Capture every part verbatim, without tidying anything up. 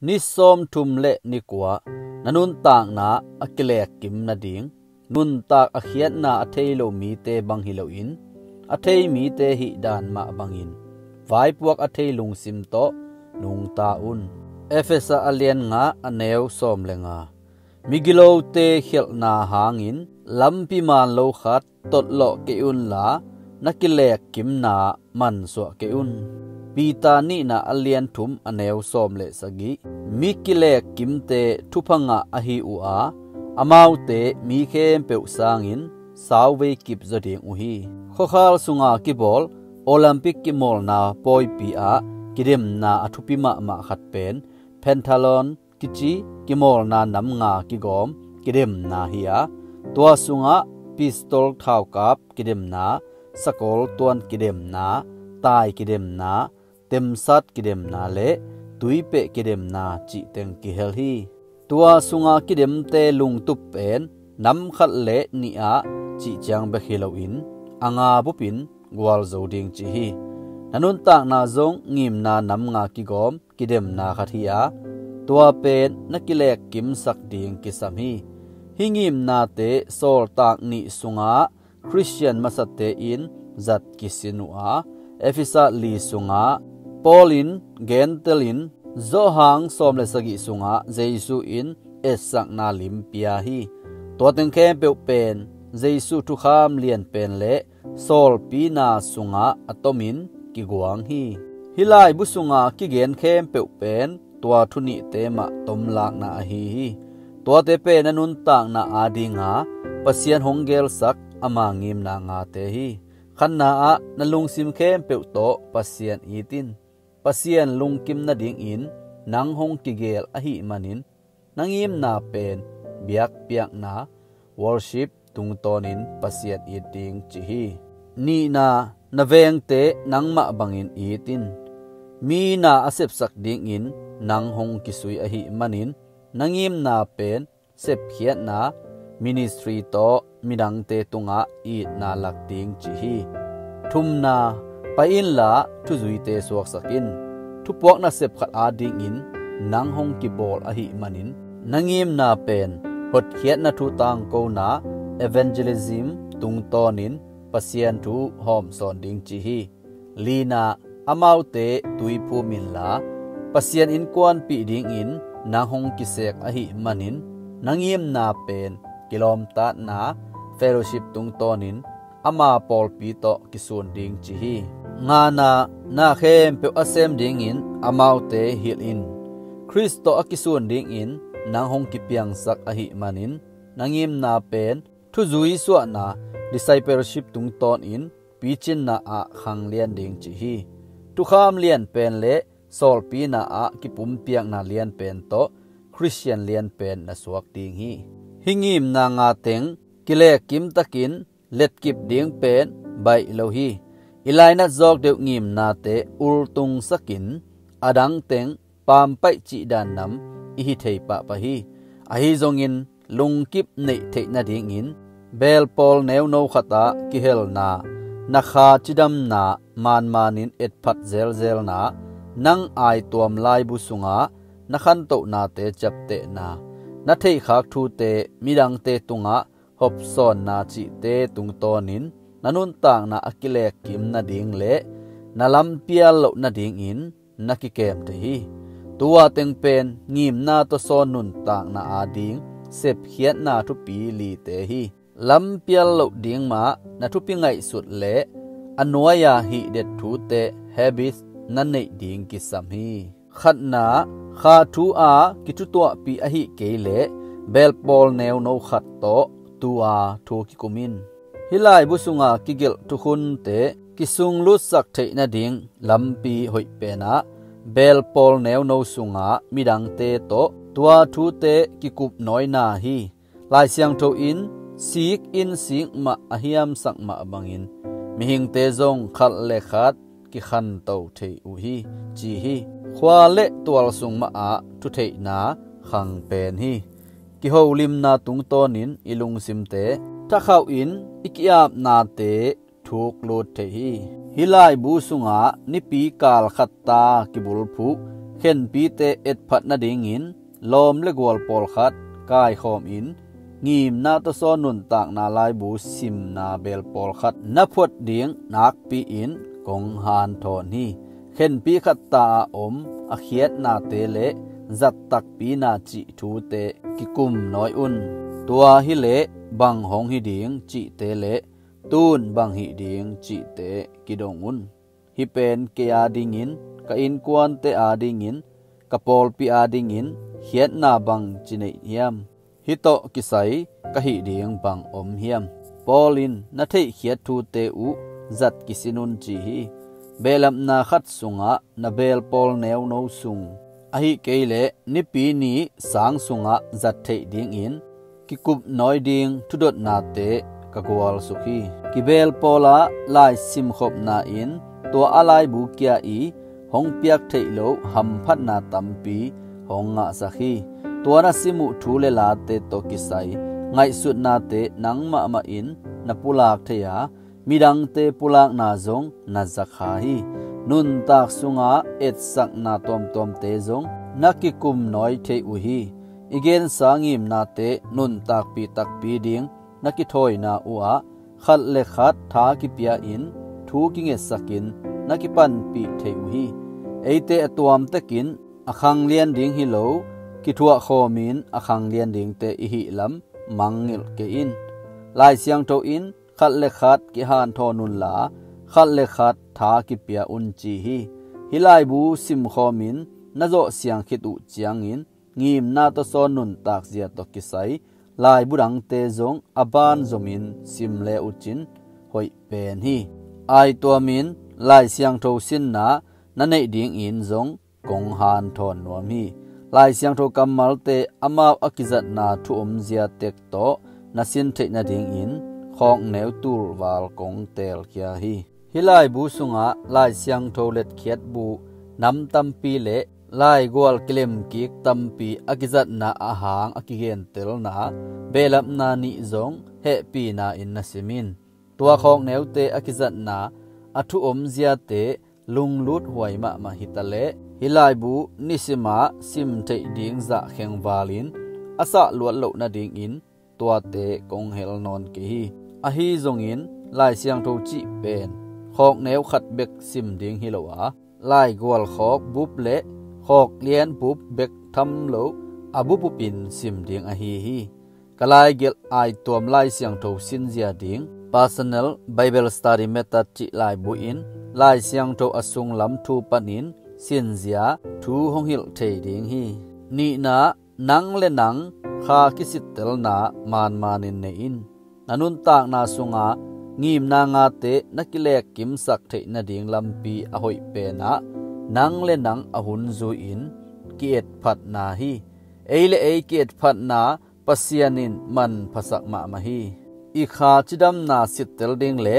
Ni sawmthum le ni kua na nuntakna a kilekkim nading nuntak a khiatna a thei lo mite bang hi loin, a thei mite hih dan mah bangin vaipuak a thei lungsim tawh nungta un. Efesa a lian nga a neu sawm le nga. Migilote khialhna hangin lampi maan lo khat totlawh kei unla, na kilekkimna mansuah kei un. Peter nihna a lian thum a neu sawm le sagih. Mi kilekkimte thupha ngah ahi uh a, amaute mi khempeuh sangin sauvei kip zaw ding uh hi. Khuakhal sunga kibawl Olympic kimawlna pawipi ah kidemna a thupi mahmah khat pen pentathlon kici kimawlna nam nga kigawm kidemna hi a, tua sungah pistol thaukap kidemna, sakol tuan kidemna, tai kidemna, temsat kidemna le tuipeh kidemna cih teng kihel hi. Tua sunga kidemte lungtup pen nam khat le nih ah cih ciang bek hi loin a nga bupin gualzo ding cih hi. Na nuntakna zong ngimna nam nga kigawm kidemna khat hi a, tua pen na kilekkimsak ding kisam hi. Hih ngimnate Sawltak nih sungah Khristian masate in zat kisin uh a, Efesa li sungah Paul in gentelin Johan sawm le sagih sungah Jesu in etsakna lim pia hi. Tua teng khempeuh pen Jesu thukham lian pen le sawlpina sungah a tomin kiguang hi. Hih laibu sunga kigen khempeuh pen tua thunihte mah tomlakna ahi hi. Tuate pen a nuntakna adinga Pasian hong gelsak ama ngimna ngate hi. Khatna ah na lungsim khempeuh tawh Pasian it in. Pasian lungkim nadingin nang hong kigel ahih manin na ngimna pen biakpiakna, worship, tungtawnin Pasian it ding cih hi. Nihna, na vengte nangmah bangin it in. Mi na a sepsak dingin nang hong kisui ahih manin na ngimna pen sepkhiatna, ministry tawh midangte tungah itna lak ding cih hi. Thumna, pai inla thuzuite suaksak in. Thupuak nasep khat adingin nang hong kibawl ahih manin na ngimna pen hotkhiatna thu tangkona, evangelism, tungtawnin Pasian thu hawmsawn ding cih hi. Lina, amaute tuiphum inla Pasian innkuanpih dingin nang hong kisek ahih manin na ngimna pen kilawmtatna, fellowship tungtawnin ama pawlpi tawh kisun ding cih hi. Ngana, na khempeuh a sem dingin amaute hilh in. Khrist tawh a kisun dingin nang hong kipiangsak ahih manin na ngimna pen thuzui suahna, discipleship, tungtawnin picinna ah khanglian ding cih hi. Thukham lianpen le sawlpina ah kipumpiakna lianpen tawh Khristian lianpen na suak ding hi. Hih ngimna nga teng kilekkimtakin letkip ding pen baih lo hi. I lainat zawk deuh ngimnate ultungsakin a dang teng pampaih cih dan nam i hi thei pahpah hi. Ahi zongin lungkip neih theih nadingin belpawl neuno khatah kihelna, na kha cidamna, manmanin etphat zelzelna, nang aituam laibu sungah na khantohnate ciaptehna, na theihkhak thute midangte tungah hopsawnna cihte tungtawnin na nuntakna a kilekkim nading le na lampial loh nadingin na kikem thei hi. Tua teng pen ngimna tawsawn nuntakna ading sepkhiatna thupi lite hi. Lampial loh ding mah na thupi ngaihsut le a nuai-a hihdet thute, habits, na neih ding kisam hi. Khatna, kha thu a kithutuahpih ahih kei leh belpawl neuno khat tawh tu-a thu kikum in. Hih laibu sunga kigelh thukhunte kisunglutsak theih nading lampi hoih penah belpawl neuno sungah midangte tawh tua thute kikup nawina hi. Lai Siangtho in, "Sik in sik mah a hiamsak mah bangin mihingte zong khat le khat kikhanto thei uh hi," ci hi. Khua le tual sung mahah thutheihna khang pen hi. Kiholimna tungtawnin i lungsimte thakhauhin i ki-apnate thuklut thei hi. Hih laibu sungah nipi kal khatta kibulphuh Khenpite etphat nadingin lawm le gual pawlkhat kaikhawmin ngimna tawsaw nuntakna laibu simna beel pawlkhat na phuat ding nakpi-in kong hanthawn hi. Khenpi khat ta-a om a khiatnate le zat takpina cih thute kikum nawi un. Tua hileh bang hong hi ding cihte le tun bang hih ding cihte kidong un. Hih pen kei adingin, ka innkuante adingin, ka pawlpi adingin khiatna bang ci neih hiam? Hih tawh kisai ka hih ding bang om hiam? Paul in na theihkhiat thute uh zat kisin un ci hi. Behlapna khat sungah na beel pawl neuno sung, ahih kei leh nipi ni sang sungah zat theih dingin kikup nawi ding thudotnate ka gualsuk hi. Kibeel pawla lai simkhopna in tua a laibu kia i hong piak theih loh hamphatna tampi hong ngahsak hi. Tua na sim uh thu le late tawh kisai ngaihsutnate nang mahmah in na pulak thei a, midangte pulakna zong na zakha hi. Nuntak sunga etsakna tuamtuamte zong na kikum nawi thei uh hi. I gensa ngimnate nuntakpih takpi ding na kithawina uhah khat le khat tha kipia-in thu kingetsakin na kipanpih thei uh hi. Eite a tuamtekin a khanglian ding hi lo, kithuahkhawmin a khanglian dingte i hih lam mangngilh kei in. Lai Siangtho in khat le khat kihanthawn unla khat le khat tha kipia un ci hi. Hih laibu simkhawmin na zawhsiang khit uh ciangin ngimna tawsaw nuntak zia tawh kisai laibu dangte zong a banzomin sim le uhcin hoih pen hi. Aituamin Lai Siangtho sinna na neih dingin zong kong hanthawn nuam hi. Lai Siangtho kammalte amau a kizatna thu omzia tek tawh na sin theih nadingin khawkneu tulval kong teelkhia hi. Hih laibu sungah Lai Siangtho letkhiat bu nam tampi le laigual kilemkik tampi a kizatna ahang a kigentelna behlapna nih zong hehpihna in na sim in. Tua khawkneute a kizatna a thu omziate lunglut huai mahmah hitaleh hih laibu nisima sim theih ding zah khengvalin a sah luat loh nadingin tuate kong hel nawn kei hi. Ahi zongin Lai Siangtho cih pen khawkneu khat bek sim ding hi lo a, laigual khawk bup le khawk lian bup bek tham lo a bupbupin sim ding ahi hi. Ka laigelh aituam Lai Siangtho sinzia ding Personal Bible Study Method cih laibu in Lai Siangtho a sunglam thu panin sinzia thu hong hilh thei ding hi. Nihna, nang le nang kha kisittelna manmanin nei in. Na nuntakna sunga ngimna ngate na kilekkimsak theih nading lampi a hoih penah nang le nang a hun zui-in ki-etphatna hi. Ei le ei ki-etphatna Pasian in manphasak mahmah hi. I kha cidamna sittel ding le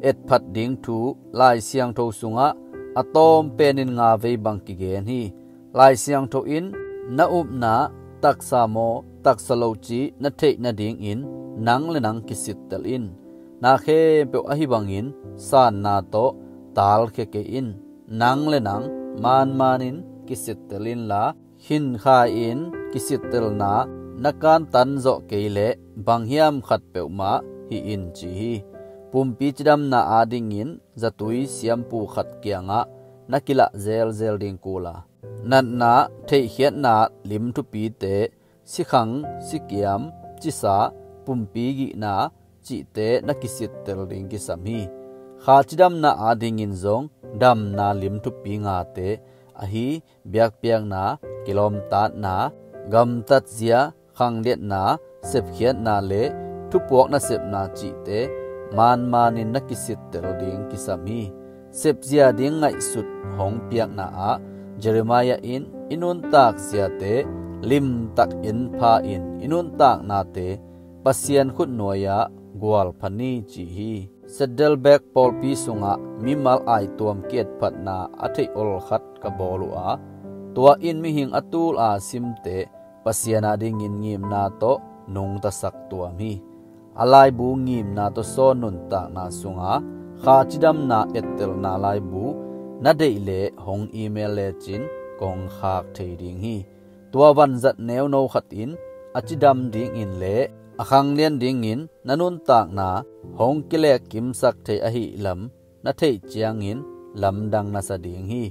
etphat ding thu Lai Siangtho sungah a tawm penin nga vei bang kigen hi. Lai Siangtho in na upna taksa maw taksa lo cih na theih nadingin nang le nang kisittel in. Na khempeuh ahi bangin sanna tawh talkhia kei in. Nang le nang manmanin kisittel inla khinkhai-in kisittelna na kantan zawh kei leh bang hiam khat peuhmah hih in ci hi. Pumpi cidamna adingin zatui siampu khat kiangah na kilah zelzel ding kul a, natna, theihkhiatna lim thupite, sikhang, sikiam, cisa, pumpi gihna cihte na kisittel ding kisam hi. Kha cidamna adingin zong damna lim thupi ngate ahi biakpiakna, kilawmtatna, gamtatzia, khangliatna, sepkhiatna le thupuak nasepna cihte manmanin na kisittel ding kisam hi. Sepzia ding ngaihsut hong piakna ah Jeremiah in i nuntak ziate limtak enpha-in i nuntaknate Pasian khutnuai-ah gualpha ni ci hi. Saddleback pawlpi sungah mimal aituam ki-etphatna a theih olkhat ka bawl uh a, tua in mihing a tul a simte Pasian adingin ngimna tawh nungtasak tuam hi. A laibu ngimna tawsaw nuntakna sunga kha cidamna ettelna laibu na deih leh hong email lecin kong khak thei ding hi. Tua vanzat neuno khat in a cidam dingin le a khanglian dingin na nuntakna hong kilekkimsak thei ahihlam na theih ciangin lamdang na sa ding hi.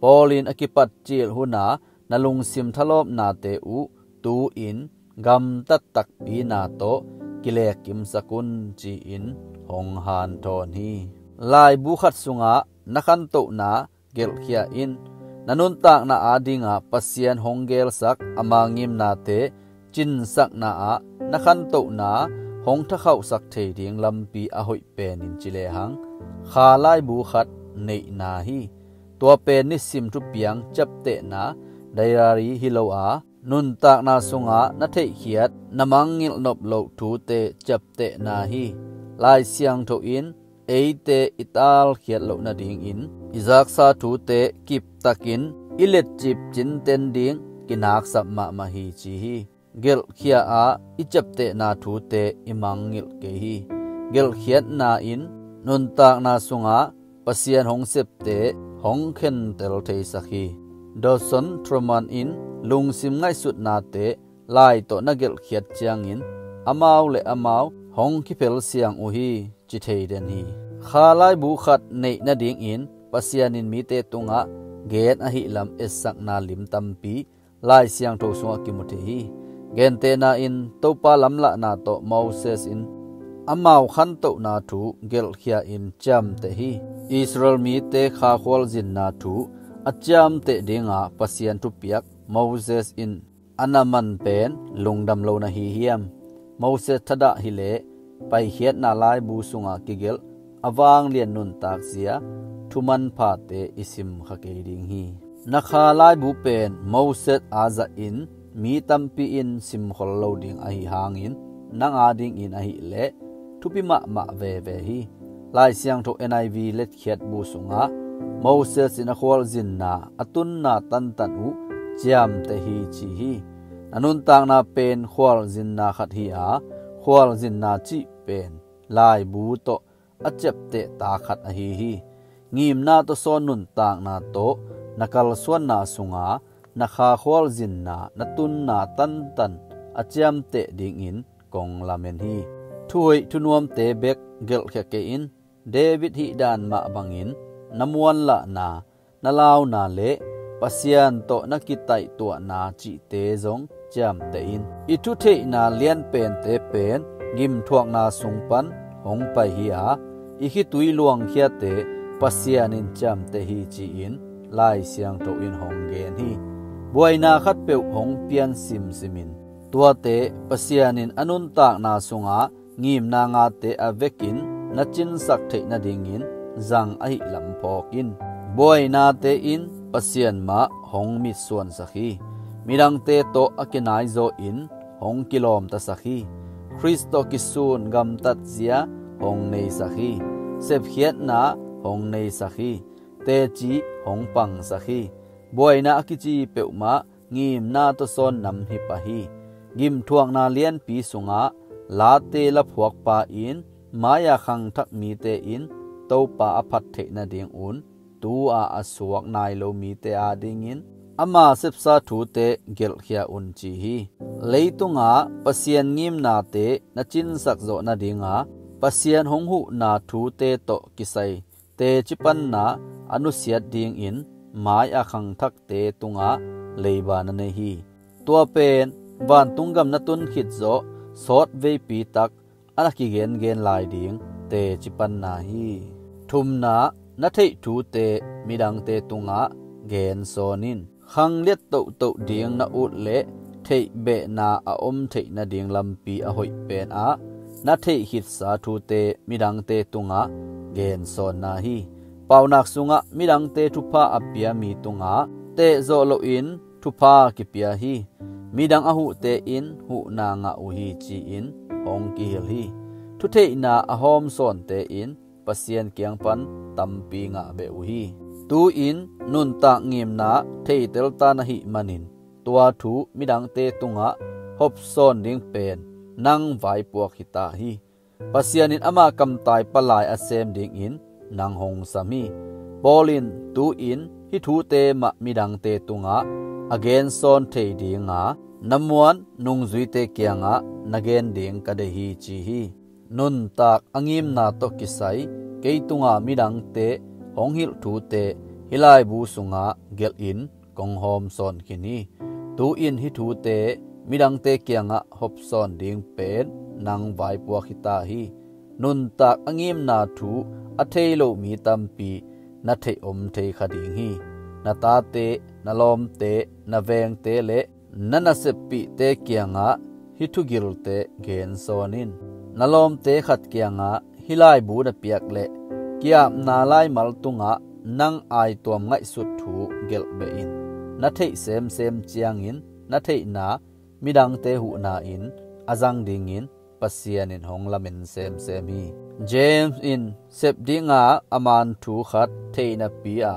Paul in a kipat cil huna na lungsim thalawpnate uh tu-in gamtat takpi na tawh kilekkimsak un ci-in hong hanthawn hi. Laibu khat sungah na khantohna gelhkhia in. Na nuntakna adingah Pasian hong gelsak ama ngimnate cinsakna ah na khantohna hong thakhauhsak thei ding lampi a hoih penin ci lehang kha laibu khat neihna hi. Tua pen nisim thupiang ciaptehna diary hi lo a, nuntakna sungah na theihkhiat na mangngilh nop loh thute ciaptehna hi. Lai Siangtho in eite i talkhiat loh nadingin i zaksa thute kiptakin i letcip cinten ding kinaksap mahmah hi ci hi. Gelhkhia a i ciaptehna thute i mangngilh kei hi. Gelhkhiatna in nuntakna sungah Pasian hong septe hong khentel theisak hi. Dawson Truman in lungsim ngaihsutnate lai tawh na gelhkhiat ciangin amau le amau hong kiphel siang uh hi ci thei den hi. Kha laibu khat neih nadingin Pasian in mite tungah gen ahihlam etsakna lim tampi Lai Siangtho sungah kimu thei hi. Gentehna in Topa lamlahna tawh Moses in amau khantohna thu gelhkhia in ciamteh hi. Israel mite kha khualzinna thu a ciamteh dinga Pasian thupiak Moses in a na man pen lungdam lo na hi hiam? Moses thadah hileh paikhiatna laibu sunga kigelh a vanglian nuntakzia thuman phate i simkha kei ding hi. Na kha laibu pen Moses a zahin mi tampi in simkhol lo ding ahi hangin nang adingin ahileh thupi mahmah veve hi. Lai Siangtho N I V letkhiat bu sungah Moses in a khualzinna a tunna tantan uh ciamteh hi ci hi. Na nuntakna pen khualzinna khat hi a, khualzinna cih pen laibu tawh a ciaptehta khat ahi hi. Ngimna tawh sawn nuntakna tawh na kalsuanna sunga na kha khualzinna na tunna tantan a ciamteh dingin kong lamen hi. Thuhoih thunuamte bek gelhkhia kei in. David hihdan mah bangin na muanlahna, na launa le Pasian tawh na kitaihtuahna cihte zong ciamteh in. I thutheihna lianpente pen gimthuakna sung pan hong pai hi a, i khitui luangkhiate Pasian in ciamteh hi ci-in Lai Siangtho in hong gen hi. Buaina khatpeuh hong pian simsim in. Tuate Pasian in a nuntakna sungah ngimna ngate a vekin na cinsak theih nadingin zang ahihlam phawk in. Buainate in Pasian mah hong mitsuansak hi. Midangte tawh a kinaizaw in hong kilawmtasak hi. Khrist tawh kisun gamtatzia hong neisak hi. Sepkhiatna hong neisak hi. Teci hong pangsak hi. Buaina a kici peuhmah ngimna tawh sawn nam hi pah hi. Gimthuakna lianpi sungah late laphuakpa in mai-a khangthak mite in Topa a phat theih nadingun tu-a a suak nai lo mite adingin ama sepsa thute gelhkhia un ci hi. Leitungah Pasian ngimnate na cinsak zawh nadinga Pasian hong huhna thute tawh kisai teci panna a nusiat dingin mai-a khangthakte tungah leiba na nei hi. Tua pen vantung gam na tun khit zawh sawt veipi tak a na kigengen lai ding teci panna hi. Thumna, na theih thute midangte tungah gensawn in. Khangliat tohtoh ding na ut leh theih behna a om theih nading lampi a hoih penah na theih khitsa thute midangte tungah gensawnna hi. Paunak sungah midangte thupha a pia mi tungah tehzawh loin thupha kipia hi. Midang a huhte in huhna ngah uh hi ci-in hong kihil hi. Thutheihna a hawmsawnte in Pasian kiang pan tampi ngah beh uh hi. Tu-in nuntak ngimna theitelta na hih manin tua thu midangte tungah hopsawn ding pen nang vaipuak hita hi. Pasian in ama kamtai palai a sem dingin nang hong sam hi. Paul in tu-in hih thute mah midangte tungah a gensawn thei dinga na muan nungzuite kiangah na gen ding ka deih hi, ci hi. Nuntak a ngimna tawh kisai kei tunga midangte hong hilh thute hih laibu sungah gelhin kong hawmsawn khin hi. Tu-in hih thute midangte kiangah hopsawn ding pen nang vaipuak hita hi. Nuntak a ngimna thu a thei lo mi tampi na theih om thei kha ding hi. Na tate, na lawmte, na vengte le na naseppihte kiangah hih thugilte gensawn in. Na lawmte khat kiangah hih laibu na piak leh ki-apna laimal tungah nang aituam ngaihsut thu gelh beh in. Na theih semsem ciangin na theihna midangte huhna in a zang dingin Pasian in hong lamen semsem hi. James in sep dinga a man thu khat theihnapi-a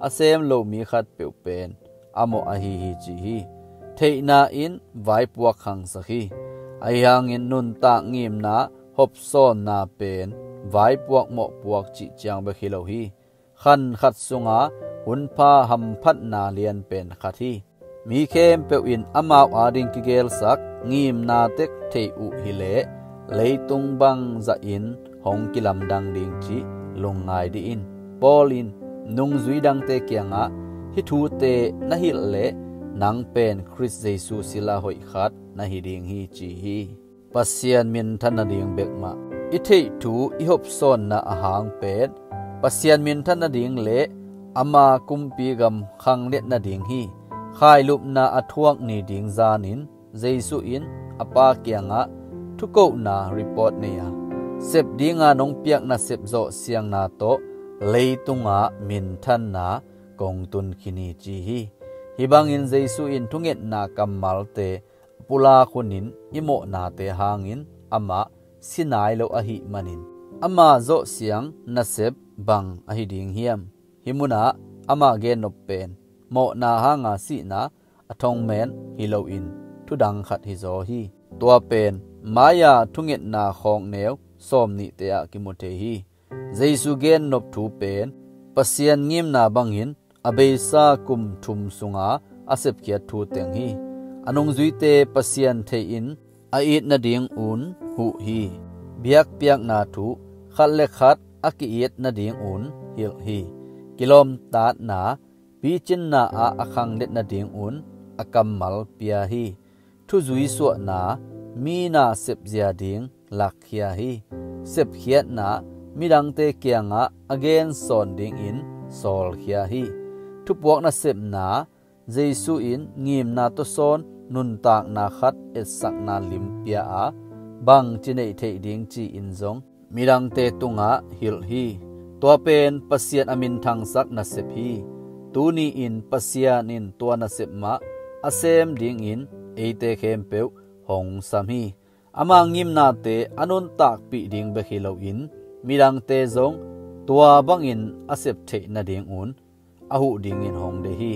a sem lo mi khat peuh pen a mawh ahi hi, ci hi. Theihna in vaipuak khangsak hi. Ahi hangin nuntak ngimna hopsawnna pen vaipuak mawhpuak cih ciang bek hi lo hi. Khan khat sunga hunpha hamphatna lianpen khat hi. Mi khempeuh in amau ading kigelsak ngimna tek thei uh hileh leitung bangzahin hong kilamdang ding cih lungngai dih in. Paul in nungzui dangte kiangah hih thute na hilh leh nang pen Khrist Jesu sila hoih khat na hi ding hi, ci hi. Pasian minthan nading bek mah i theih thu i hopsawnna a hang pen Pasian minthan nading le ama kumpi gam khanglet nading hi. Khailupna a thuak ni ding zanin Jesu in a Pa kiangah thukohna report nei a, sep dinga nong piakna sep zawh siangna tawh leitungah minthanna kong tun khin hi, ci hi. Hih bangin Jesu in thungetna kammalte a pulak hunin i mawhnate hangin amah si nai lo ahih manin ama zawhsiang nasep bang ahi ding hiam? Hih munah amah gennop pen mawhna hanga sihna a thongmen hi loin thudang khat hizaw hi. Tua pen mai-a thungetna khawkneu sawm nihte ah kimu thei hi. Jesu gennop thu pen Pasian ngimna bangin a beisa kum thum sunga a sepkhiat thu teng hi. A nungzuite Pasian thei-in a it nadingun huh hi. Biakpiakna thu khat le khat a ki-it nadingun hilh hi. Kilawmtatna picinna ah a khanglet nadingun a kammal pia hi. Thuzui suahna mi na sepzia ding lakkhia hi. Sepkhiatna midangte kiangah a gensawn dingin sawlkhia hi. Thupuak nasepna Jesu in ngimna tawsawn nuntakna khat etsakna limpia a bangci neih theih ding ci-in zong midangte tungah hilh hi. Tua pen Pasian a minthangsak nasep hi. Tuni-in Pasian in tua nasep mah a sem dingin eite khempeuh hong sam hi. Ama ngimnate a nuntakpih ding bek hi loin midangte zong tua bangin a sep theih nadingun a huh dingin hong deih hi.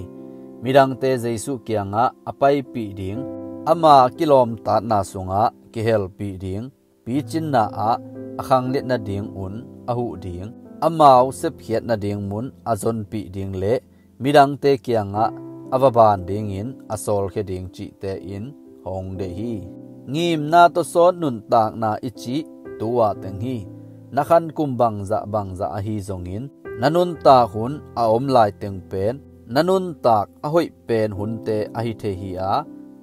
Midangte Jesu kiangah a paipih ding, ama kilawmtatna sungah kihelpih ding, picinna ah a khanglet nadingun a huh ding, amau sepkhiat nading mun a zonpih ding le midangte kiangah a va ban dingin a sawlkhia ding cihte in hong deih hi. Ngimna tawsawn nuntakna i cih tu-a teng hi. Na khan kum bangzah bangzah ahi zongin na nuntak hun a om laiteng pen na nuntak a hoih pen hunte ahi thei hi a,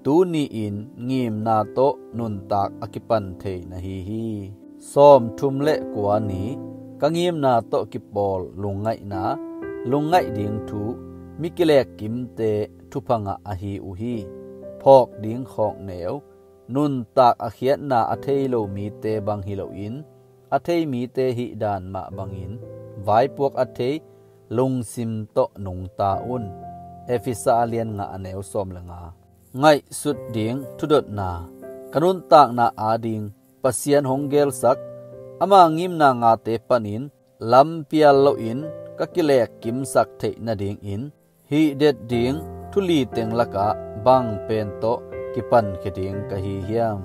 tuni-in ngimna tawh nuntak a kipan thei na hi hi. Sawmthum le kua ni, ka ngimna tawh kipawl lungngaihna, lungngaih ding thu, mi kilekkimte thupha ngah ahi uh hi. Phawk ding khawkneu, nuntak a khiatna a thei lo mite bang hi loin, a thei mite hih dan mah bangin vaipuak a thei lungsim tawh nungta un. Efesa a lian nga a neu sawm le nga. Ngaihsut ding thudotna, ka nuntakna ading Pasian hong gelsak, ama ngimna ngate panin lampial loin ka kilekkimsak theih nadingin hih det ding thu li teng lakah bang pen tawh kipankhia ding ka hi hiam?